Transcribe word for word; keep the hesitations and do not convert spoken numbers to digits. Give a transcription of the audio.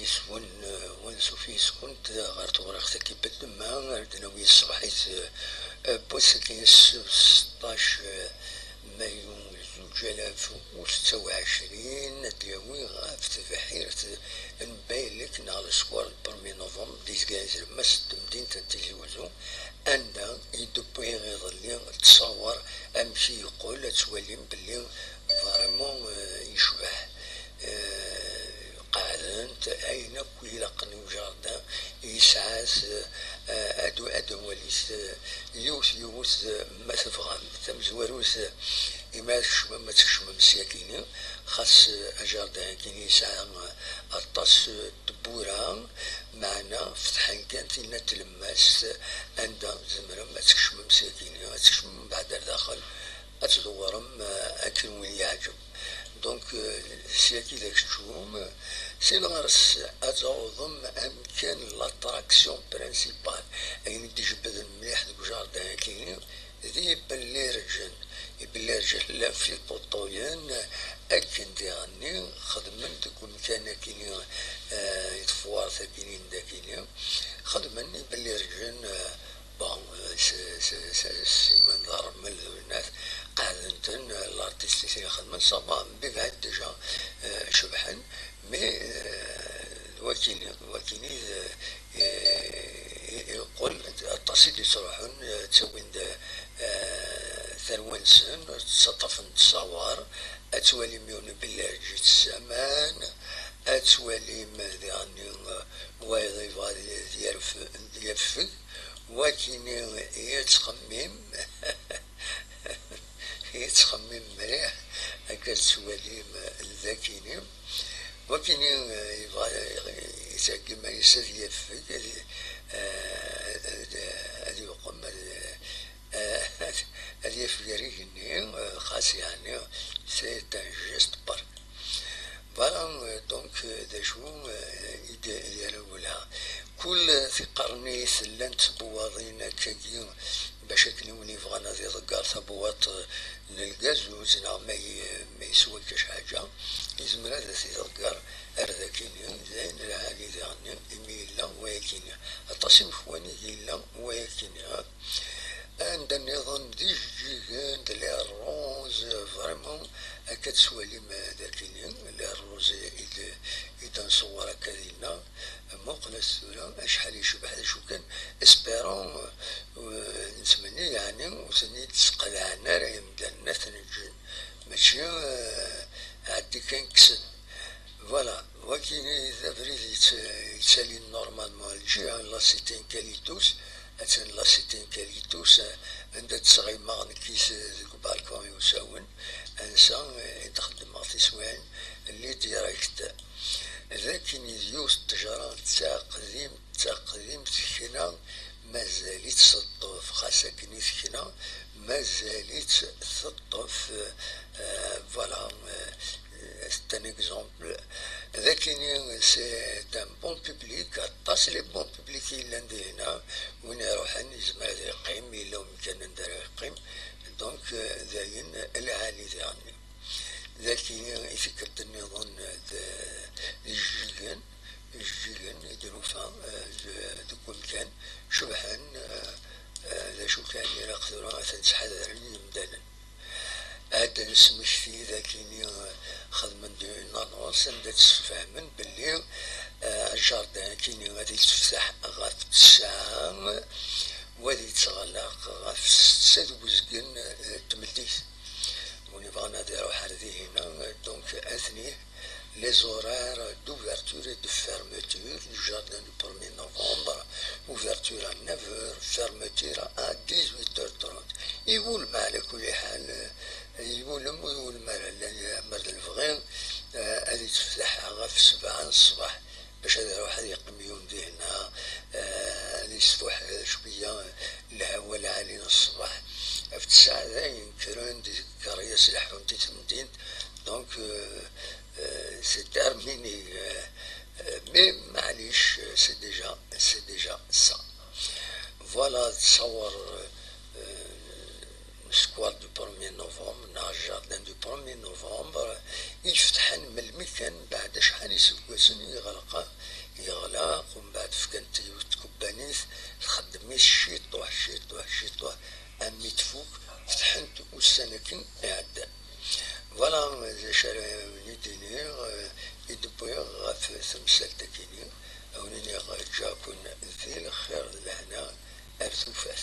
Yes-wen, eh, ansuf yes-kent ɣer tewriqt-agi n weltma, ar d-nawi ṣṣbeḥ-is, eh, n wass-agi n ssettac, eh, mayu zuǧ alaf u setta u ɛecrin, ad d-yawi ɣef tebḥirt n Baylek neɣ le square du premier novembre, d-yezga yezrem ass n temdint n Tizi Wezzu, anda i d-wwiɣ iḍelli ttṣawer amek i yeqqel, ad twalim belli vraiment, eh, yecbeḥ. Eh, qeɛdent, ayen akk ilaqen i ujardin yesɛa-t, eh, ad, ad walit, eh, yiwet yiwet, eh, ma tebɣam. Tamezwarut, eh, imi ad tkecmem, ad tkecmem syakini, xas, eh, ajardin-agi yesɛa, eh, aṭas, eh, tewwura, meɛna fetḥen kan tinna n tlemmast, anda tzemrem ad tkecmem syakini, ad tkecmem mbeɛd ar daxel, ad tdewwrem, eh, akken win yeɛǧeb. Donc, euh, syaki d akeččum, si lɣers ad tawḍem amkan, l'attraction principale, ayen i d-ijebbden mliḥ deg ujardin-agi, d ibellirǧen. Ibellirǧen llan f ipuṭuyen, akken diɣenni xedmen deg umkan-agi, eh, i tefwart-agi n dakini, xedmen ibellirǧen, eh, Bon, euh, c'est, c'est, c'est, c'est Simon d Armel d winat, qeɛden-ten, euh, l'artiste i ten-ixedmen, ça va, mebɛid déjà, euh, cebḥen, mais, euh, d wakini, d wakini, euh, i, i, yeqqel aṭas i d-yettruḥun, euh, ttawin-d, euh, tarwa-nsen, ttaṭṭafen-d ttṣawer, ad twalim yiwen ibellirǧ yettess aman, ad twalim diɣenni, euh, wayeḍ yebɣa ad yerf-, ad yerfed, Wakini yettxemmim, yettxemmim mliḥ, akka tettwalim dakini. Wakini, eh, yebɣa, eh, yettheggi iman-is ad yafeg, ad, eh, ad, ad yuqem, ad, eh, ad yafeg ar igenni, eh, xas yeɛni, c'est un geste par. Voilà, euh, donc, euh, d acu, euh, i d-, i d-yerwel. Kul tiqernit llant tbuwaḍin akkagi, bac akken i win yebɣan ad iḍegger tabwaṭ, euh, n lgazuz, neɣ ma y-, ma yeswa akka ḥaǧa, yezmer ad t-iḍegger ar dakini, d ayen lɛali diɣen, imi yella wayakini. Aṭas imekwan i yella wayakini, ha? Anda nniḍen d ijeǧǧigen, d les roses, vraiment, akka tettwalim, euh, dakini, les roses i d-, i d-nṣewwer akka dinna. Muqlet tura acḥal yecbeḥ, d acu kan, espérons, euh, nettmenni, yeɛni, ur ten-id-sqelɛen ara yemdanen, ad ten-ǧǧen. Mačči, euh, ɛeddi kan kksen. Voilà, wakini d abrid yett-, yettalin normalement lǧiha n la cité n Kalitus, attan la cité n Kalitus, anda d-sɣimeɣ nekki s-, deg ubalkun iwsawen, ansa i d-xeddmeɣ tiswiɛin n les directs. D akken d yiwet n ttejra d taqdimt, d taqdimt kra, mazal-itt teṭṭef, xas akken i tekna, mazal-itt teṭṭef, euh, voilà, euh, c'est un exemple. D akini, c'est un bon public, aṭas les bons publics i yellan dinna, win iruḥen yezmer ad yeqqim, yella umkan anda ara yeqqim, donc, euh, d ayen lɛali diɣen. D akini i tikkelt nniḍen d, d ijeǧǧigen, ijeǧǧigen i d-nufa, eh, d-, deg umkan, cebḥen, eh, eh, d acu kan ilaq tura ad ten-ttḥadaren yimdanen. Ad d-nesmekti d akini, eh, xedmen-d une annonce anda d-sfehmen belli, eh, ajardin akini ad yetteftaḥ ɣef tesɛa, u ad yettɣelleq ɣef setta d uzgen, eh, n tmeddit. Win yebɣan ad iruḥ ar dihina, donc, atni les horaires d'ouverture et de fermeture du jardin du premier novembre. Ouverture à neuf heures, fermeture à dix-huit heures trente. Iwulem ɛla kulli ḥal, iwulem ur iwulem ara, llan leɛmer d lebɣi, eh, ad yetteftaḥ ɣef sebɛa n ṣṣbeḥ. Bac ad iruḥ ad yeqqim yiwen dinna, eh, ad yesfuḥ cwiya lhawa lɛali n ṣṣbeḥ. Ɣef tesɛa dayen kkren-d, iḍegger-as, leḥḥun-t i temdint. Donc, euh, euh, c'est terminé, euh, euh, mais maɛlic, c'est déjà, c'est déjà ça. Voilà, تصور, euh, square du premier novembre, neɣ jardin du premier novembre, i ifetḥen melmi kan, beɛd acḥal iseggasen i iɣelq, yeɣleq, umbeɛd fkan-t yiwet tkebbanit, txeddem-it ciṭuḥ, ciṭuḥ, ciṭuḥ, armi tfuk, fetḥen-t ussan akken iɛeddan. Voilà, d acu ara wen-id-iniɣ, eh, i d-wwiɣ ɣef temsalt-agi-nni, a wen-iniɣ ǧǧiɣ-ken di lxir d lehna ar tufat.